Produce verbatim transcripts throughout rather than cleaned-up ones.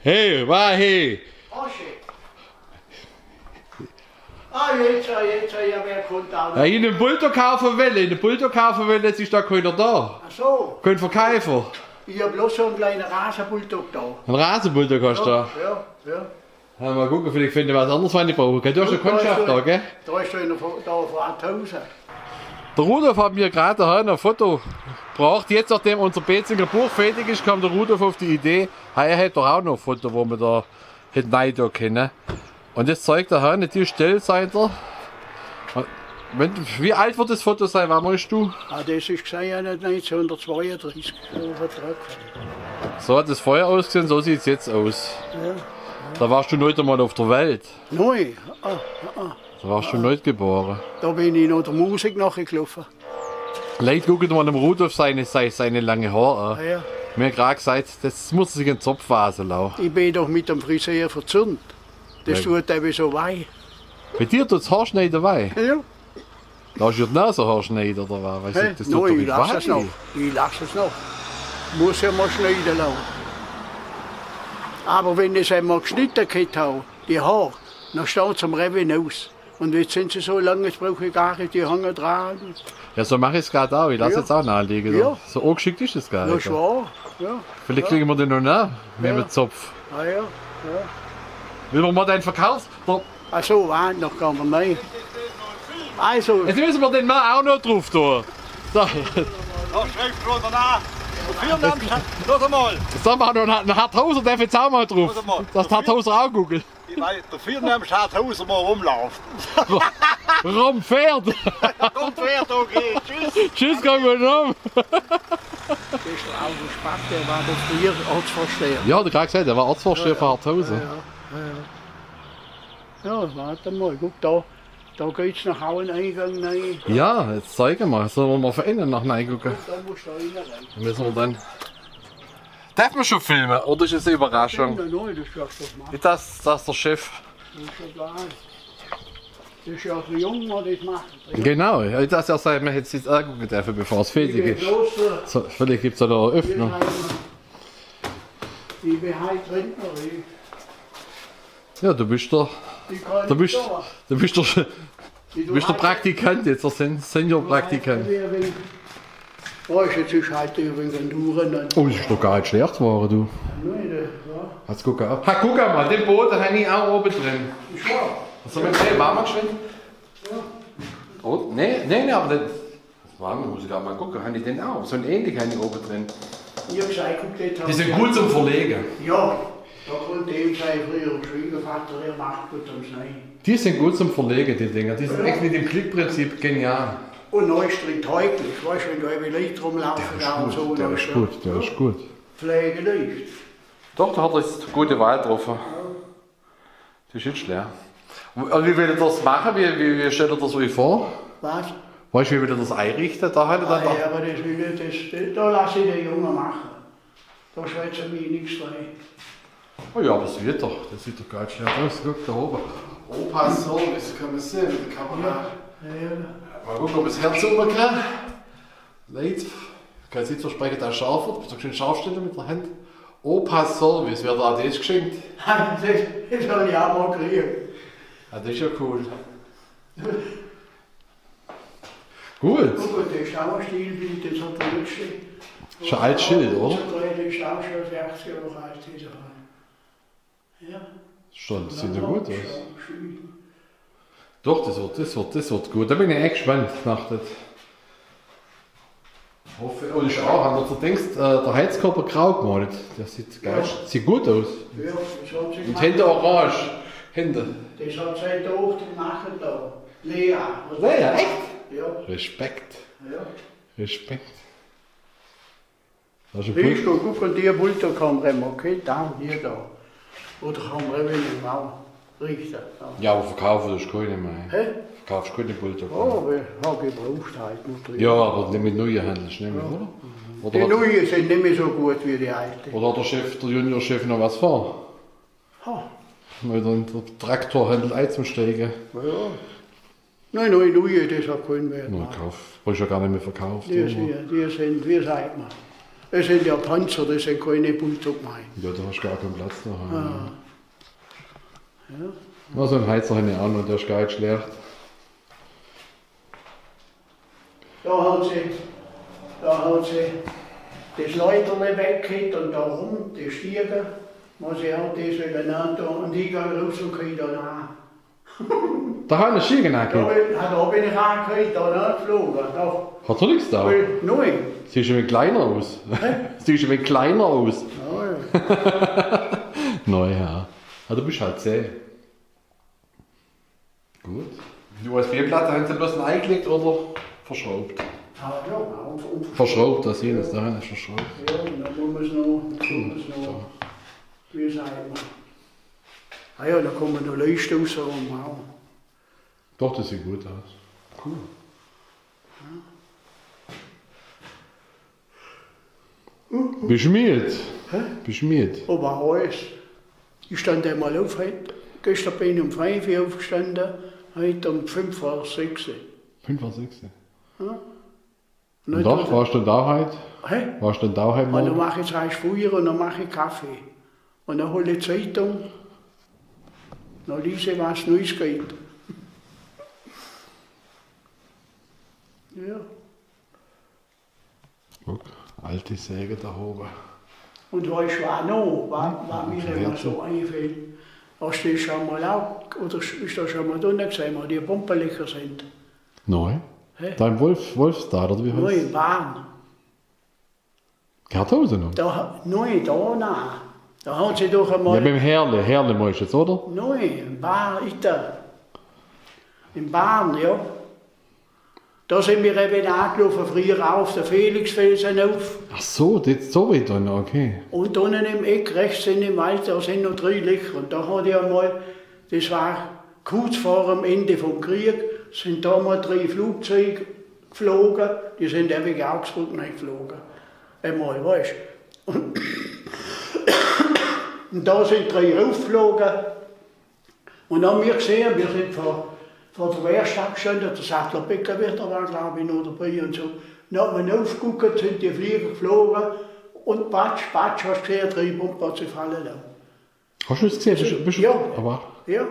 Hey, wa, hey. Oh, shit. Ah, jetzt, ah, jetzt, ah, ja, wer kommt da? Ja, ich en Bulldog kaufe well, ich en Bulldog kaufe well, jetzt is do keiner do. Ach so. Kein Verkäufer. Ich hab bloß so en kleine Rasebulldog da. En Rasebulldog hascht du do? Ja, ja, ja. Ja, mol gucke, vielleicht finne mer was anneres, was ich brauche. Du hascht jo Kundschaft da, gell? Da is so einer von, da von Arthausen. De Rudolf hot mer grad hie e Foto gebroocht. Jetzt, nodem unser Beetzinger Buch fäädig is, kom de Rudolf uff die Idee, hey, er hät doch aa noch e Foto, wo mer do hät nei do kenne. Un jetzt zeigt er hie die Stell, seit er. Wenn, wie alt werd des Foto sei, wann meenst du? Ah, des is gsehe, ja, neunzehnhundertzweiunddreißig, so vertrag. So hot des vorher ausgsehe, so sieht's jetzt aus. Ja. Do warsch du noch net emol uff de Welt. Nei, ah, ah, ah. Do warsch du noch net gebore. Do bin ich noch de Musik nochgelaufe. Leit, guckt mol dem Rudolf seine, sei-, seine lange Hoor aa. Ja, ja. Mer grad gsacht, des muss er sich en Zopf wase losse. Ich bin doch mit dem Friseur verzürnt. Des tut ewe so wei. Bei dir tut's Hoorschneide wei? Ja. Lasst ihr die Nase Hoorschneide, oder was? Weisst du, des tut doch wei. Hä? Nei, ich lass es noch. Ich lass es noch. Muss ja mol schneide losse. Awwer wenn ich es emol gschnitte ghat hab, die Hoor, dann stehn se am Rewe aus. Un jetzt sin se so lang, jetzt brauch ich gar net, die hange dran. Ja, so mach ich's grad aa. Ich lass jetzt aa naliege, so. Ja. So ungeschickt is es gar net. Ja, schun, ja. Vielleicht kriege mer den noch no, mit dem Zopf. Ah, ja, ja. Will mer mol den Verkaufs-, der Ach so, wart, noch kann mer nei. Also. Jetzt misse mer den Mann aa noch druff tun. So. Ja, schreib schon danach. Der Firname, los mol. Sag mol, noch en Harthauser, der jetzt aa mol druff. Los mol. Dass de Harthauser aa googelt. Ich weeß, der Firname Harthauser mol rumlaaft. Rumfährt. Rumfährt, okay. Tschüss. Tschüss, komm gut rum. Des is aa en Spack, der war doch frieher Ortsvorsteher. Ja, hot er grad gsacht, der war Ortsvorsteher vun Harthausen. Ja, ja, ja, ja. Ja, wart mol, guck do. Do geht's noch en Eingang nei. Ja, jetzt zeig mol. Solle mer mol vun inne noch nei gucke? Do musst du inne nei. Dann misse mer dann Derf mer schun filme, oder is es e Iwwerraschung? Filme, nei, des is jo doch mol. Is des, des is de Chef. Des is jo egal. Des is jo de Jung, der des macht. Genau, ja, des is jo sei, mer hätt es jetzt aagucke derfe, bevor es fäädig is. Ich bin bloß, äh, so, vielleicht gibt's jo noch e Eröffnung. Ich bin halt, ich bin halt Rentner, ich. Ja, du bisch doch, du bisch, du bisch doch, du bisch doch Praktikant jetzt, der Sen-, Senior-Praktikant. Oh, is jetzt halt e wenig Enduro, ne? Oh, des is doch gar net schläächt wore, du. Nei, des, ja. Jetzt guck mol. Ha, guck mol, den Bode han ich aa owwe drin. Ja. Was soll mer sage, ware mer gschwind? Ja. Oh, nee, nee, nee, awwer des Wart, muss ich grad mol gucke, han ich den aa? So en ähnliche han ich owwe drin. Ich hab gsacht, guck, die sin gut zum Verlege. Ja, do konnt ewe sei frierer Schwiegervatter, der macht gut am Sein. Die sin gut zum Verlege, die Dinger. Die sin echt mit dem Klickprinzip genial. Un nei is drin tauglich, weescht, wenn do ewe Leit rumlaafe, der is gut, der is gut. Pflegeleicht. Doch, do hot er jetzt e gudi Wahl getroffe. Ja. Des is jetzt leer. Also, wie wöllt ihr des mache? Wie, wie, wie stellt ihr des eich vor? Was? Weescht, wie wöllt ihr des einrichte? Do halt dann. Ah, ja, awwer des will ich, des, des, do lass ich de Junge mache. Do schwätze mer nix drei. Oh ja, awwer des wert doch, des sieht doch gar net schlecht aus. Guck, do owwe. Opa Service, kann mer sehn, mit de Kamera. Ja, ja, ja. Mol gucke, ob ich es herzaubere kann. Leit, kann ich jetzt verspreche, dass es scharf wert, so schön scharf stelle mit de Hand. Opa Service, wert do aa des gschenkt? Des, des han ich aa mol gekriet. Ja, des is jo cool. Gut. Guck mol, des is aa e Stilbild, des hot er net gschenkt. Schun e altes Schild, oder? Des is aa schun sechzig Johr alt, des is Ja. Schun, sieht jo gut aus. Doch, des wert, des wert, des wert gut. Do bin ich echt gschwand, nach det. Hoffe, oh, des is aa, wann du so denkschd, äh, de Heizkörper grau gemaalt. Der sieht geil, sieht gut aus. Ja, des hot sich gemacht. Un hinne orange. Hinne. Des hot sei Tochter gemacht do. Lea. Lea, echt? Ja. Respekt. Ja. Respekt. Weescht du, guck, un die Bulldog han mer emo, okay, do, hie do. Oder han mer emo richte. Ja, awwer verkaufe duscht du keine meh. Hä? Verkaufscht keine Bulldog meh. Oh, wer hot gebraucht halt noch drin. Ja, awwer net mit neie Handel, nemme ich, oder? Oder die neie sin nimmi so gut wie die alte. Oder hot de Chef, de Junior-Chef noch was vor? Ha. Mit dem Traktorhandel einzusteige. Ja. Nei, nei, nei, des hot kein Wert meh. Na, kauf. Weescht jo gar nimmi verkaufe, die sin, die sin, wie sacht mer? Das sind ja Panzer, das sind keine Bulldog-Minen. Ja, da hast du gar keinen Platz da. Ja. Ja. Na, so ein Heizer habe ich auch noch, der ist gar nicht schlecht. Da hat sie, da hat sie das Leiterl weggehabt und da rum, die Stiege, wo sie hat, das wieder runter und ich gehe raus und gehe da rein. Da hat er Ski Da gemacht. Bin, ja, da bin ich auch gekommen, da nicht geflogen. Doch. Hat er nichts da? Weil, nein. Siehst du ein wenig kleiner aus? Hä? Siehst du ein wenig kleiner aus? Ja, ja. Na ja. Ah, du bist halt zehn. Gut. Die U S B-Platte haben sie bloß eingelegt oder verschraubt? Ja, ja, und, und verschraubt, das hier, das da ist verschraubt. Ja, und dann muss man es noch, muss man es noch, so, wie sagt man? Ah ja, da kommen noch Leisten raus, wow. Doch, das sieht gut aus. Cool. Bist du müde? Hä? Bist du müde? Aber alles. Ich stand einmal auf heute. Gestern bin ich um fünf Uhr aufgestanden, heute um fünf vor sechs. Fünf vor sechs? Ja. Und doch, warst du da heute? Hä? Warst du da heute Morgen? Und dann mache ich zuerst Feuer und dann mache ich Kaffee. Und dann hole ich Zeitung. Dann lese ich, was Neues gibt. Ja. Guck, alte Säge da oben. Und weisst du, was noch, was, was mir immer so einfällt? Hast du das schon mal auch, oder ist das schon mal drinnen gewesen, wo die Pumpenlöcher sind? Nein. Hä? Da im Wolf-, Wolfstal, oder wie heißt es? Nein, in Bern. Gerthausen noch? Da, nein, da, nein. Da haben sie doch einmal. Ja, beim Herle, Herle meinst du jetzt, oder? Nein, in Bern, ist da. In Bern, ja. Da sind wir eben angelaufen, früher auf den Felixfelsen auf. Ach so, dort so weit dann, okay. Und unten im Eck rechts in dem Wald, da sind noch drei Löcher. Und da hat ja mal, das war kurz vor dem Ende vom Krieg, sind da mal drei Flugzeuge geflogen, die sind eben in Augsburg geflogen. Einmal, weisst du. Und, und da sind drei raufgeflogen. Und dann haben wir gesehen, wir sind vor, vor der Werkstatt gestanden, der Sattler Becker wird, der war, glaube ich, noch dabei und so. Dann haben wir aufgeguckt, sind die Flieger geflogen und patsch, patsch, hast du gesehen, drei Bomben hat sie fallen lassen. Hast du das gesehen? Bist, bist du, ja. Aber ja.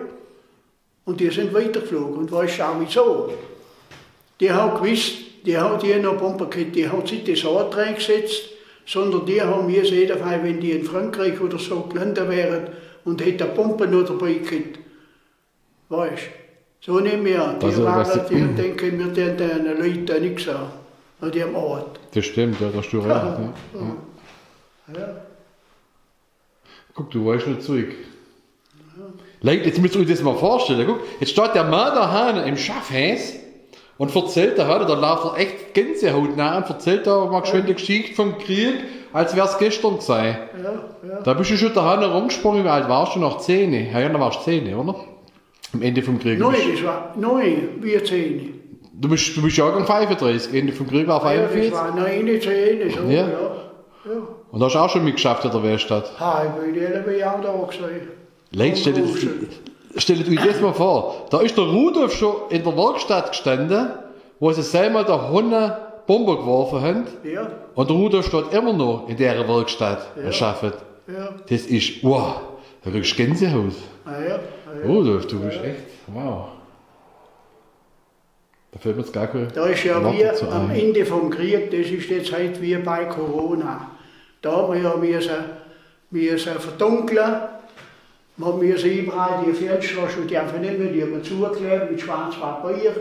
Und die sind weitergeflogen. Und weisst du auch wieso? Die haben gewusst, die haben, die haben noch Bomben gehabt, die haben sich nicht so reingesetzt, sondern die haben müssen, jedenfalls, wenn die in Frankreich oder so gelandet wären und hätten Bomben noch dabei gehabt. Weisst du? So nehme ich an. Die waren, die denken, wir tun den Leuten nichts an, an dem Ort. Das stimmt, ja, da hast du recht. Ja. Ja. Guck, du weisst noch zurück. Leute, jetzt müsst ihr euch das mal vorstellen. Guck, jetzt steht der Mann da hinten im Schaffhäus und erzählt da, da läuft er echt Gänsehaut nach und erzählt da mal geschwind die Geschichte vom Krieg, als wär's gestern gewesen. Ja, ja. Da bist du schon da hinten rumgesprungen, wie alt warst du noch? Zehn? Ja, ja, da warst du zehn, oder? Am Ende vom Krieg. Nein, das war, nein, wie zehn. Du bist, du bist Jahrgang fünfunddreißig, Ende vom Krieg war fünfundvierzig. Ja, das war neun, zehn, so, ja. Ja. Ja. Und hast auch schon mitgeschafft in der Werkstatt? Ha, ich bin die elf Jahre da gewesen. Leute, stellt euch das, stellt euch das mal vor. Da ist der Rudolf schon in der Werkstatt gestanden, wo sie selber da hinten Bombe geworfen haben. Ja. Und der Rudolf steht immer noch in der Werkstatt und schafft. Ja. Das ist, wow, da kriegst du Gänsehaut. Ah, ja. Ah, ja. Rudolf, du bist echt, wow. Da fällt mir jetzt gar kein Wort dazu ein. Da ist ja wie am Ende vom Krieg, das ist jetzt halt wie bei Corona. Da hat man ja müssen, müssen verdunkeln. Man hat müssen überall die Fenster, hast du die einfach nicht mehr, die hat man zugeklebt mit schwarzem Papier.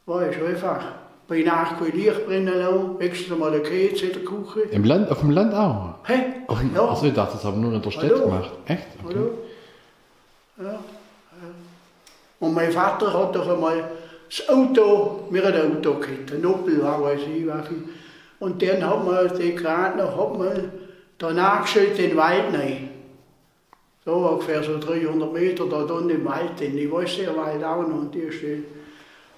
Weisst du, einfach bei Nacht kein Licht brennen lassen, höchstens einmal eine Kerze in der Küche. Im Land, auf dem Land auch? Hä? Auf dem, ja. Also ich dachte, das haben wir nur in der Stadt gemacht. Hallo? Echt? Okay. Hallo? Ja, ja. Und mein Vater hat doch einmal das Auto, wir haben ein Auto gehabt, ein Opel, was weiß ich, was ich. Und dann hat man den gerade noch, hat man da nachgestellt in den Wald rein. So ungefähr so dreihundert Meter da unten im Wald, denn ich weiß den Wald auch noch, und die steht.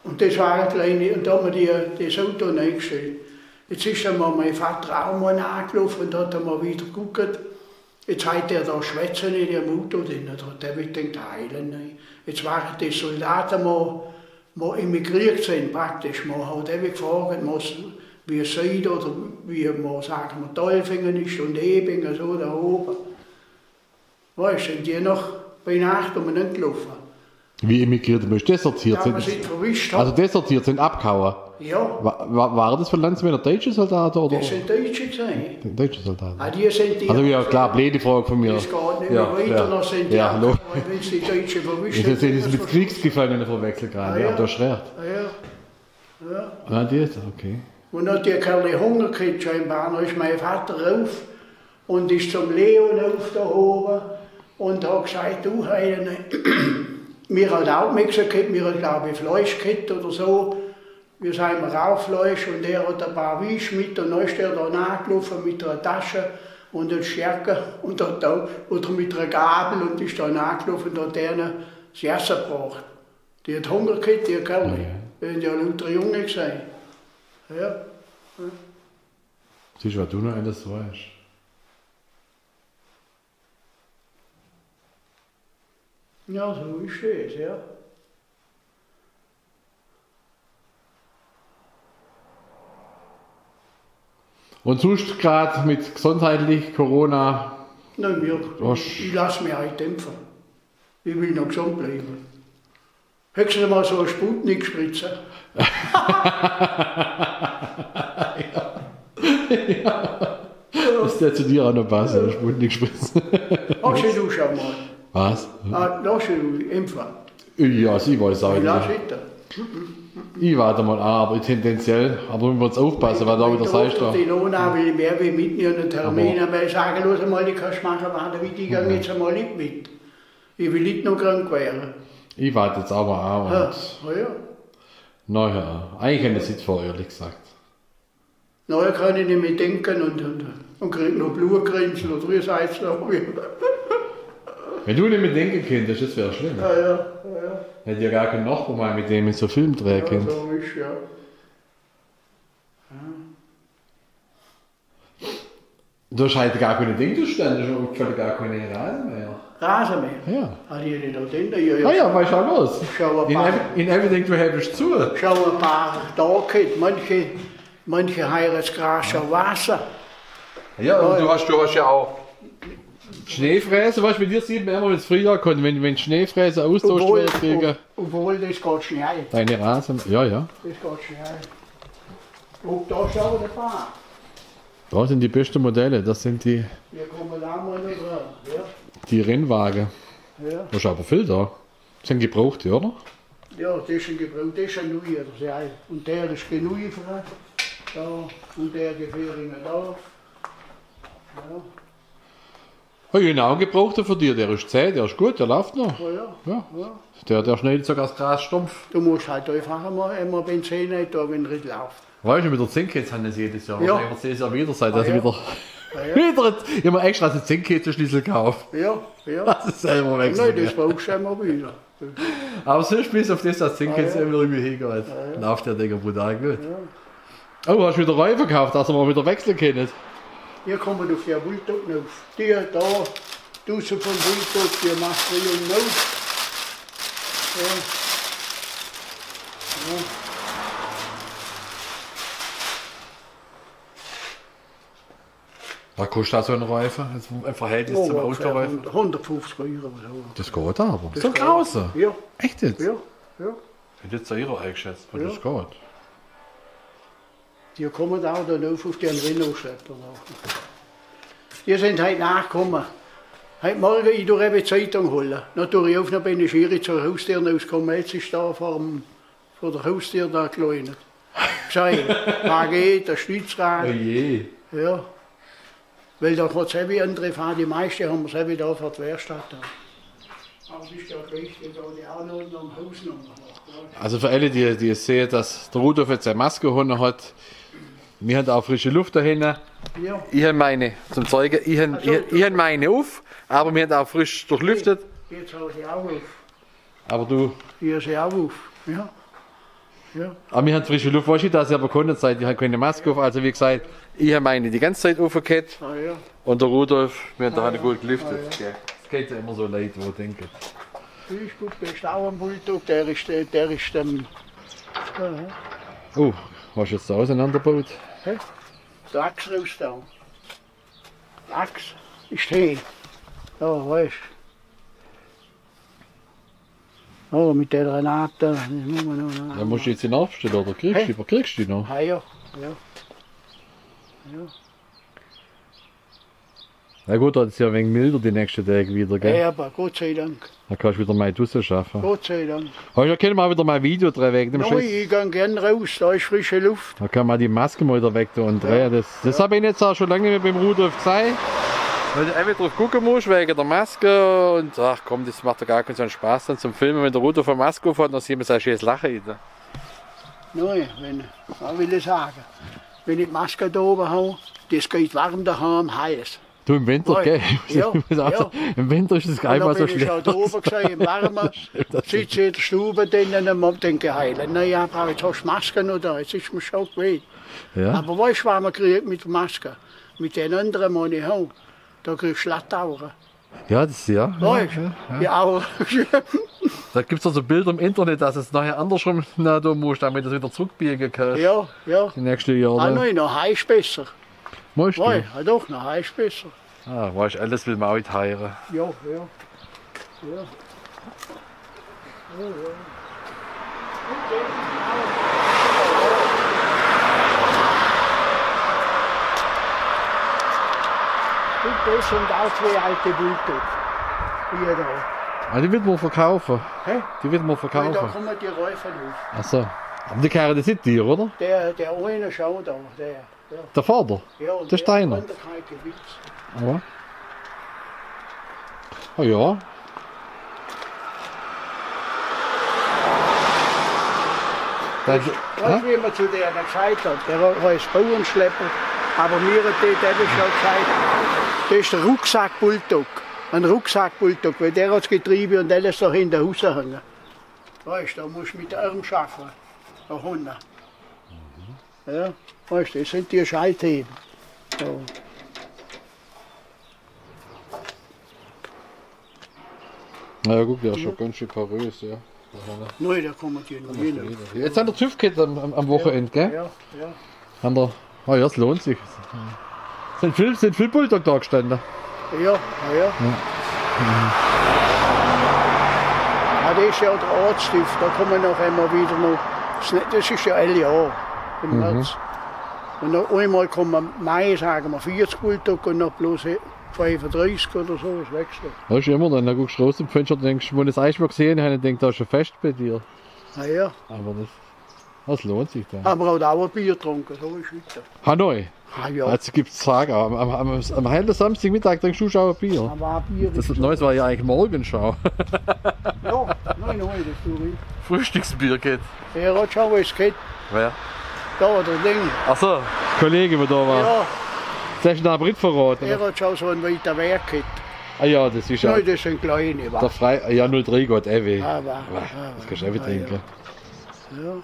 Und das war eine kleine, und da haben wir die, das Auto reingestellt. Jetzt ist einmal mein Vater auch mal nachgelaufen und hat einmal wieder geguckt. Jetzt hat er da schwätzen in ihrem Auto drin, da hat er mit den Teilen, ne? Jetzt waren die Soldaten mal, mal emigriert sind, praktisch, mal halt ewig gefahren, mal so, Wie Seid oder wie mer, sage mer, Dolfingen is un Ebingen, so do owwe. Weescht, sin die noch bei Nacht umenander gelofe. Wie emigriert, du meinst desertiert? Ja, sin, mer sin verwischt, also desertiert, sin abgehaue? Ja. Wa-, wa-, ware des vun Landsmänner deutsche Soldaten, oder? Des sin Deutsche gewese. Deutsche Soldaten. Ah, die sin die. Also, ja, klar, bleede Frage vun mir. Des geiht net meh weiter, ja, noch sin die, ja, hallo, abgehaue, wenn se die Deutsche verwischt. Des is, des is mit Kriegsgefangene verwechselt grad, ah, ja, ja, du hast recht. Ja, ja. Ja. Ah, die is, okay. Un do hot der Kerl Hunger gekriet, scheinbar. Do is mei Vadder rauf un is zum Leon rauf do owwe un hot gesacht: „Du, Heiner, mir hot aa nix gekriet, mir hot, glaab ich, Fleisch gekriet oder so. Mir sin aa Fleisch.“ Un der hot e paar Wiescht mit un do is der do nagelofe mit der Tasch un dem Scherge un hot do, oder mit der Gabel un is do nagelofe un hot dene des Esse gebrocht. Die hot Hunger gekriet, die Kerl. Ja, ja. Des sin jo luter Junge gewese. Ja. Ja. Siehscht, wat du noch alles weescht. Ja, so is es, ja. Un sunscht grad mit gesundheitlich, Corona? Nein, mir, ich, ich loss mich heit impfe. Ich will noch gesund bleiwe. Höchstens mol so e Sputnik-Spritze. Ja. Ja. Des dät zu dir aa noch passe, ja, Sputnik-Spritze. Hoscht du schun mol? Was? Ah, hoscht du impfe? Ja, ich weeß aa net. Ja, sicher. Ich waad mol aa, awwer tendenziell, awwer mer muss uffpasse, weil do widder, sage ich, die Ilona will meh wie mit mir en Termin, awwer ich sage: „Loss mol, die kannsch mache, wann de Wichtige, mhm, jetzt mol net mit.“ Ich will net noch krank werre. Ich waad jetzt awwer aa. Ja, un na ja. Na ja, eigentlich en Sittwoch, ehrlich gesacht. Na ja, kann ich net meh denke un, un, un krie noch Blutgrinsel oder wie es heit so. Wenn du net meh denke kennst, des wär schlimm. Ja, ja, ja, ja. Hätt jo gar kän Nochbar meh, mit dem ich so Film drehe kennt. Ja, so is, ja. Ja. Du hoscht heit gar kän Ding zustande, schun, ich hab gar kän Rasemäher. Rasemäher? Ja. Ah, die, die do drin, ja, ja. Ah ja, weescht schun, los. Schau e paar. In ev-, in everything du hoscht zu. Schau e paar do, manche, manche Heiratsgras schun Wasser. Ja, un du hoscht, du hoscht jo aa Schneefräse, weescht, bei dir sieht mer immer, wenn's Friehjohr kummt, wenn, wenn Schneefräse austauscht werre, kriege. Obwohl, des geiht schnell. Deine Rasen-, ja, ja. Des geiht schnell. Guck, do schau e paar. Do sin die beschte Modelle, des sin die, die kumme do mol noch dran, ja. Die Rennwage. Ja. Do is awwer vill do. Des sin gebrauchte, oder? Ja, des sin gebrauchte, des is e neier, des is e, un der is genuch frei. Do, un der gefährt immer do. Ja. Oh, genau, gebrauchte vun dir, der is zäh, der is gut, der laaft noch. Ja, ja. Ja. Ja. Der, der schneidt sogar des Gras stumpf. Du muscht halt äfach immer, immer Benzin rein tun, wenn er net laaft. Weescht, mit de Zänkez han se jedes Johr. Ja. Wahrscheinlich werd es jedes Johr widder sei, ah, dass se ja. Widder, ja, ja, widder, ich hab mer extra de Zänkez-Schlissel gekauft. Ja, ja. Dass es selwer wechsle. Nein, des brauchscht du immer widder. Awwer sunscht, bis uff des, dass Zänkez, ah, ja, immer irgendwie hingeiht. Ah, ja. Laaft der Dinger brutal gut. Ja. Oh, hoscht widder Reife gekauft, dass mer widder wechsle kenne? Hier kumme mer uff de Bulldog noch. Die do, du so vum Bulldog, die machscht du jo noch. Ja. Ja. Wat koscht do so en Reife? Jetzt im Verhältnis zum Autoreife? Ja, hundertfünfzig Euro oder so. Des geiht awwer. Des geiht. So e großer? Ja. Echt jetzt? Ja, ja. Ich hätt jetzt eher eingeschätzt, awwer des geiht. Die kumme do dann uff, uff de Renault-Schlepper. Die sin heit nochgekumme. Heit Morge, ich dun ewe Zeitung hole. Dann dun ich uff, dann bin ich hier zur Hausdier rausgekumme. Jetzt is do vorm, vor de Hausdier do geleent. Sei, Paket, de Stützrad. Oh je. Ja. Weil do hot's ewe annere Fahrer, die meischte hammer's ewe do vor de Werkstatt do. Awwer es is jo gleich, do die Anordnung, Hausnummer. Also für alle, die, die sehe, dass de Rudolf jetzt sei Mask unne hot, mir han aa frische Luft do hinne. Ja. Ich han mei, zum Zeige, ich han, ach so, ich, ich han mei uff, awwer mir han aa frisch durchlüftet. Jetzt hab ich aa uff. Awwer du? Hier is aa uff, ja. Ja. Awwer mir han frische Luft, weescht, dass ihr bekundet seid, ich han kee Mask uff, also wie gesacht, ich han mei die ganze Zeit uffgehot. Ah, ja. Un de Rudolf, mir han do aa gut gelüftet. Ah, ja. Gell? Es geht jo immer so Leit, wo denke. Ich guck, der is aa am Bulldog, der is, der, der is, ähm, aha. Oh. Hast du jetzt da auseinandergebaut? Hä? De Axt raus da. De Axt is he. Ja, weescht. Oh, mit de Granate, das muss man noch. Ja, musst du jetzt hinaufstellen, oder? Kriegst du, kriegst du die noch? Ah, ja, ja. Ja. Na gut, dann is es ja ein wenig milder die nächsten Tage wieder, gell? Ja, aber Gott sei Dank. Dann kannst du wieder mal draussen schaffen. Gott sei Dank. Aber ich kann mal wieder mal ein Video drehen wegen dem Scheiß. Ja, ich geh gern raus, da is frische Luft. Da kann man die Maske mal wieder weg tun und drehen. Ja. Das, das hab ich jetzt auch schon lange nicht mehr beim Rudolf gesehen. Weil du einfach drauf gucken musst wegen der Maske und ach komm, das macht doch gar keinen so einen Spaß dann zum Filmen, wenn der Rudolf eine Maske aufhat, dann sieht man sein schönes Lachen wieder. Nein, wenn, was will ich sagen? Wenn ich die Maske da oben hab, das geht warm daheim, heiß. Du, im Winter, gell? Ja, ja. Im Winter ist es gar nicht mehr so schlimm. Und dann bin ich auch da oben gewesen, im Warmen. Sitze in der Stube drinnen und denk, heile, na ja, aber jetzt hast du Maske noch da, jetzt is mir schon gewesen. Ja. Aber weischt, was man kriegt mit der Maske? Mit den anderen, die ich hab, da kriegst du Schlattaugen. Ja, das, ja. Weischt? Ja, ja, ja. Die Augen. Da gibt's doch so Bilder im Internet, dass es nachher andersrum, na, du musst, damit du es wieder zurückbiegen kannst. Ja, ja. Die nächsten Jahre. Ah, nein, noch heiß besser. Meinst du? Nein, ja doch, noch heiß besser. Ah, weischt, alles will man auch nicht heiraten. Ja, ja. Ja. Ja, ja. Und das sind auch zwei alte Bulldog. Hier da. Ah, die wird man verkaufen. Hä? Die wird man verkaufen. Nein, da kommen die Reifen hoch. Ach so. Aber die gehören, das sind die, oder? Der, der eine schon da, der. Ja. Der Vater? Ja, und der Steiner. Der andere hat gewitzt. Aber? Ah ja. Weischt, wie man zu denen gesagt hat? Der war, war Bauernschlepper, aber mir hat der, der is schon gesagt, das is der Rucksack-Bulldog. Ein Rucksack-Bulldog, weil der hat das Getriebe und alles da hinten raushängen. Weischt, da musst du mit dem Arm schaffen, da hinten. Ja, weischt, das sind die Schaltheben. So. Na ja, guck, der ist schon ganz schön porös, ja. Nein, da kommen die noch hin. Jetzt sind die TÜV-Kits am, am, am Wochenende, gell? Ja, ja. Haben wir, ah ja, es lohnt sich. Sind viel, sind viel Bulldog da gestanden. Ja, ja, ja. Ja. Ja, das ist ja der Ortstief, da kommen noch immer wieder noch, das ne-, das ist ja alle Jahr im März. Und noch einmal kommen, Mai, sagen wir, vierzig Bulldog und noch bloß fünfunddreißig oder so, das wechselt. Das ist immer dann, dann guckst du raus zum Fenster und denkst, wenn ich das erste Mal gesehen habe, denkst du, da ist ein Fest bei dir. Ah ja. Aber das Das lohnt sich dann. Aber auch da ein Bier getrunken, so ist es. Hanoi? Ah, ja. Jetzt gibt's Saga. Am, am, am, am Heiligen Samstagmittag trinkst du schon ein Bier. Aber ein Bier ist schon. Das Neues war ja eigentlich Morgenschau. Ja, nein, nein, das tue ich. Frühstücksbier geht. Er hat schon was gehabt. Wer? Da, der Ding. Ach so, Kollege, der da war. Ja. Der ist nach Brit verraten. Er hat schon so einen weiten Weg gehabt. Ah ja, das ist ja. Nein, das sind kleine, wa? Der Frei-, ja, null drei geht ewig. Ah, wa. Wa, ah, das kannst du ewig trinken. Ja.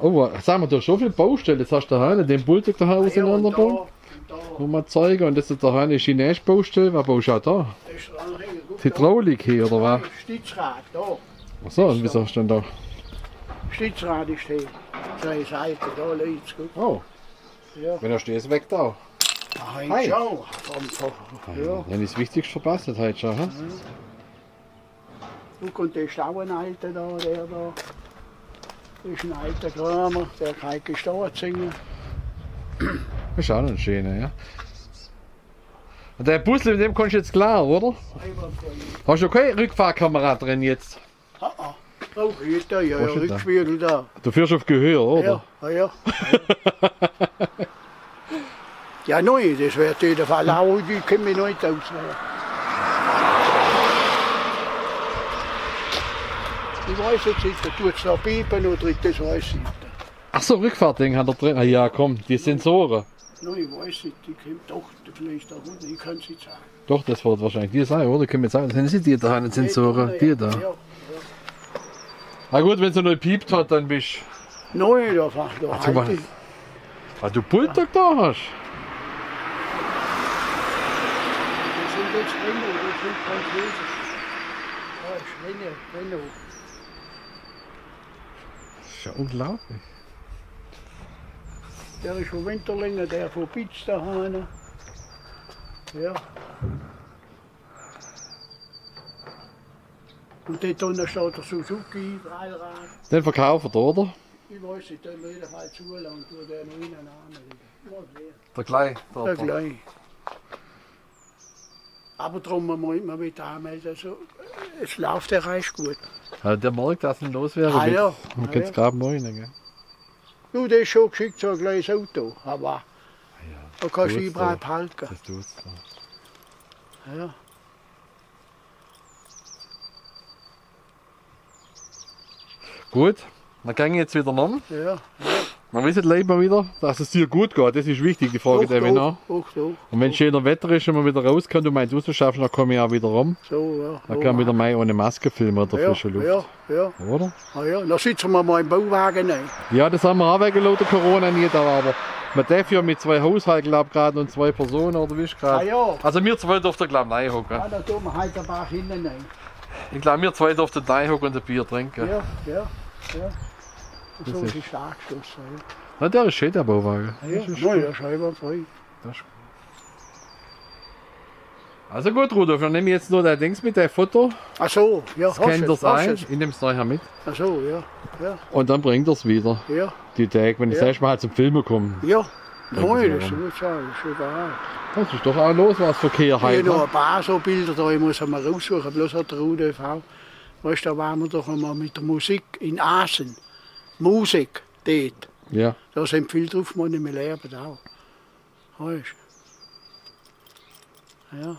Oh, sag mal, du hast so viele Baustellen. Jetzt hast du da hinten den Bulldog da auseinandergebaut. Ja, und da, und da. Nur mal zeigen. Und das ist da hinten eine chinesische Baustelle. Was baust du auch da? Das ist dran, hey, guck da. Hydraulik hier, oder was? Stützrad, da. Ach so, und wieso hast du denn da? Stützrad ist hier. So eine Seite, da liegt's, guck. Oh. Ja. Wenn er steht, ist weg da. Ah, hey. Schau, komm, komm. Ja. Dann ist das Wichtigste verpasst heute schon, hä? Ja. Guck, und der ist auch ein alter da, der da. Das ist ein alter Kramer, der kann gestanden singen. Das ist auch ein schöner, ja. Und der Puzzle, mit dem kommst du jetzt klar, oder? Hast du keine Rückfahrkamera drin jetzt? Ah, ah. Oh, geht da, ja, ja, Rückspiegel da. Du fährst auf Gehör, oder? Ja. Ah, ja. Ja, nein, das wird auf jeden Fall auch, die kenne ich nicht aus. Ich weiß jetzt nicht, da tut's noch piepen oder nicht, das weiß ich nicht. Ach so, Rückfahrtding hat er drin. Ah, ja, komm, die Sensoren. Nein, ich weiß nicht, die kommt doch vielleicht da runter, ich kann's nicht sagen. Doch, das wird wahrscheinlich die sein, oder? Können wir jetzt sagen, sind sie die da, sind so, die da? Ja, ja. Na gut, wenn sie noch gepiept hat, dann bist du. Nein, da war doch. Ach, du, weil du Bulldog da hast. Das sind jetzt Renault, das sind Franzosen. Ja, ist Renault, Renault. Das ist ja unglaublich. Der is vun Winterlingen, der vun Bitz do hinne. Ja. Un dort unne steit der Suzuki, Dreirad. Den verkauft er, oder? Ich weiß nicht, den will ich halt zulangen, tut der noch innen an. Der Klei, der, der Klei. Aber drum muss man wieder anmelden, also, es läuft ja recht gut. Ja, der merkt, dass ihn loswerden. Ah, ja. Man kann es gerade morgen, gell? Du, der ist schon geschickt, so ein kleines Auto, aber da kannst du überall parken. Das tut's, ja. Ja. Gut, dann kann ich jetzt wieder ran. Ja, ja. Man weiß, lebt man wieder, dass es dir gut geht. Das ist wichtig, die Frage, die ich noch. Doch, doch. Und wenn schönes Wetter ist und man wieder rauskommt und meins rausschaffst, dann komme ich auch wieder rum. So, ja. Dann kann man wieder mehr ohne Maske filmen oder frische Luft. Ja, ja. Oder? Ah ja, dann sitzen wir mal im Bauwagen rein. Ja, das haben wir auch wegen lauter Corona nie da, aber man darf ja mit zwei Haushalten, glaub, gerade und zwei Personen, oder wie ist gerade? Ah ja. Also wir zwei dürfen, glaub, reinhocken. Ja, da tun wir halt ein paar hinten rein. Ich glaub, wir zwei dürfen reinhocken und ein Bier trinken. Ja, ja, ja. Das ist stark, das, ja. Na, der ist schön, der Bauwagen. Ja, das ist gut. Ja, scheinbar frei. Das ist gut. Also gut, Rudolf, dann nehme ich jetzt nur dein Dings mit, dein Foto. Ach so, ja, scan das ein, ich nehme es nachher mit. Ach so, ja, ja. Und dann bringt er es wieder. Ja. Die Tage, wenn ich das nächste Mal halt zum Filmen komme. Ja. Nein, das ist gut, ja, ist egal. Das ist doch auch los, was Verkehr heute, ne? Ich hab noch ein paar so Bilder da, ich muss einmal raussuchen, bloß hat der Rudolf auch. Weißt du, da waren wir doch einmal mit der Musik in Assen. Musik, dort. Ja. Da sind viele drauf, die nicht mehr leben, auch. Weißt du? Ja.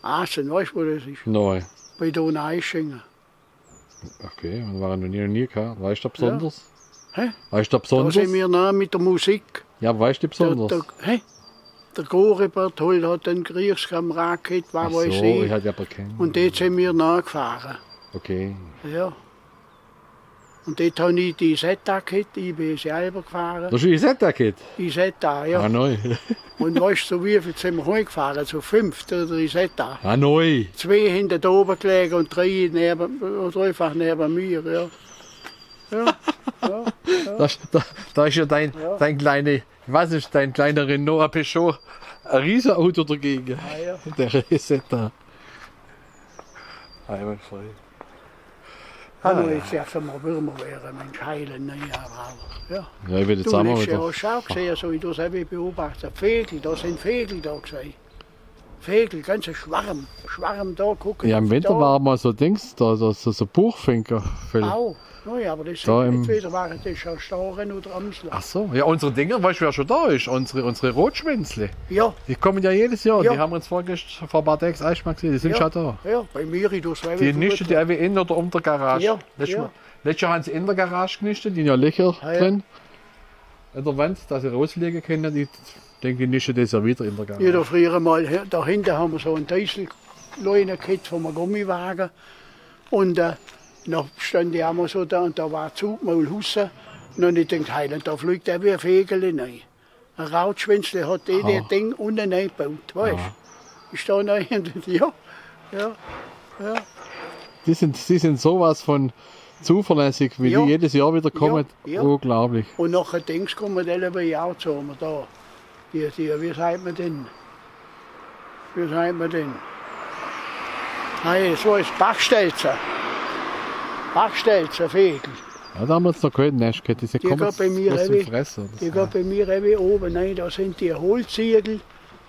Assen, weißt du, wo das ist? Nein. Bei Donaueschingen. Okay, und war noch nie, nie gehabt. Weißt du da besonders? Ja. Hä? Weißt du da besonders? Da sind wir noch mit der Musik. Ja, weißt du besonders? Der, der, hä? Der Gore Berthold hat einen Kriegskamerad gehabt, was weiß ich. Ach so, ich hatte aber keinen. Und dort sind wir nachgefahren. Okay. Ja. Und dort habe ich die Isetta gehabt, ich bin selber gefahren. Das ist Isetta gehabt? Isetta, ja. Ah, nein. Und weißt du, wie viel sind wir heimgefahren? Zu fünft, der Isetta. Ah, nein. Zwei hinten oben gelegen und drei neben, und dreifach neben mir, ja. Ja, ja, ja. Da, da, da ist ja dein, dein kleine, ich weiß nicht, dein kleiner Renault, ein Peugeot, ein Riesenauto dagegen. Ah, ja. Der Isetta. Einwandfrei. Hallo, jetzt darf es mal wärmer werden, Mensch, heilen, ne, ja, wow. Ja. Ja, ich will jetzt auch mal wieder. Du, letztes Jahr hast du auch gesehen, so wie du selber beobachtet, Vögel, da sind Vögel da gewesen. Vögel, ganze Schwarm, Schwarm da, gucken. Ja, im Winter waren mal so Dings, da, so, so, so Buchfinker. Auch. Ja, aber das sind jetzt wieder, waren das schon Staren oder Amsler. Ach so, ja, unsere Dinger, weißt du, wer schon da ist? Unsere, unsere Rotschwänzle. Ja. Die kommen ja jedes Jahr. Ja. Die haben wir uns vorgest-, vor ein paar Tagen erst mal gesehen. Die sind schon da. Ja, bei mir, ich durchs Leben. Die nisten die einfach in oder um der Garage. Ja, letztes Mal, letztes Jahr haben sie in der Garage genistet, die haben ja Löcher drin. In der Wand, dass sie rausfliegen können. Ich denke, die nisten das ja wieder in der Garage. Ja, da früher mal, he-, da hinten haben wir so einen Diesel-Leune gehabt vom Gummiwagen. Und, äh, noch stand die einmal so da und da war Zugmaul Husse. Und dann ich denke, heilen, da fliegt der wie ein Vogel rein. Ein Rotschwänzle hat die, das Ding unten eingebaut, weißt du? Ja. Ist da noch irgendwie, ja, ja, ja. Die sind, die sind sowas von zuverlässig, wie die jedes Jahr wieder kommen. Ja, ja. Unglaublich. Und nachher Dings kommen, die leben ja auch zu, haben wir da. Die, die, wie sagt man denn? Wie sagt man denn? Nein, so ist Bachstelze. Bachstelze, Vögel. Ja, damals noch keine Nest gehabt, die kommen bloß zum Fressen, oder? Die gehen bei mir eben oben rein, da sind die Holzziegel.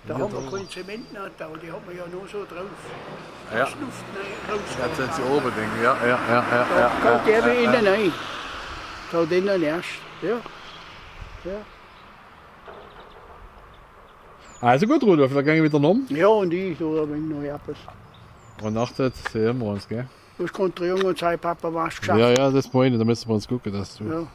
Da haben wir kein Zement mehr da, die hat man ja nur so drauf. Ja. Das Luft, ne, raus. Ja, jetzt sind sie oben, denke ich. Ja, ja, ja, ja, ja. Da geht der eben innen rein. Da drinnen erst. Ja. Ja. Also gut, Rudolf, dann gehen wir wieder rum. Ja, und ich tue ein wenig noch etwas. Und nachher sehen wir uns, gell? Das kommt der Junge und sagt, Papa, was geschafft? Ja, ja, das meine ich, da müssen wir uns gucken, dass du. Ja.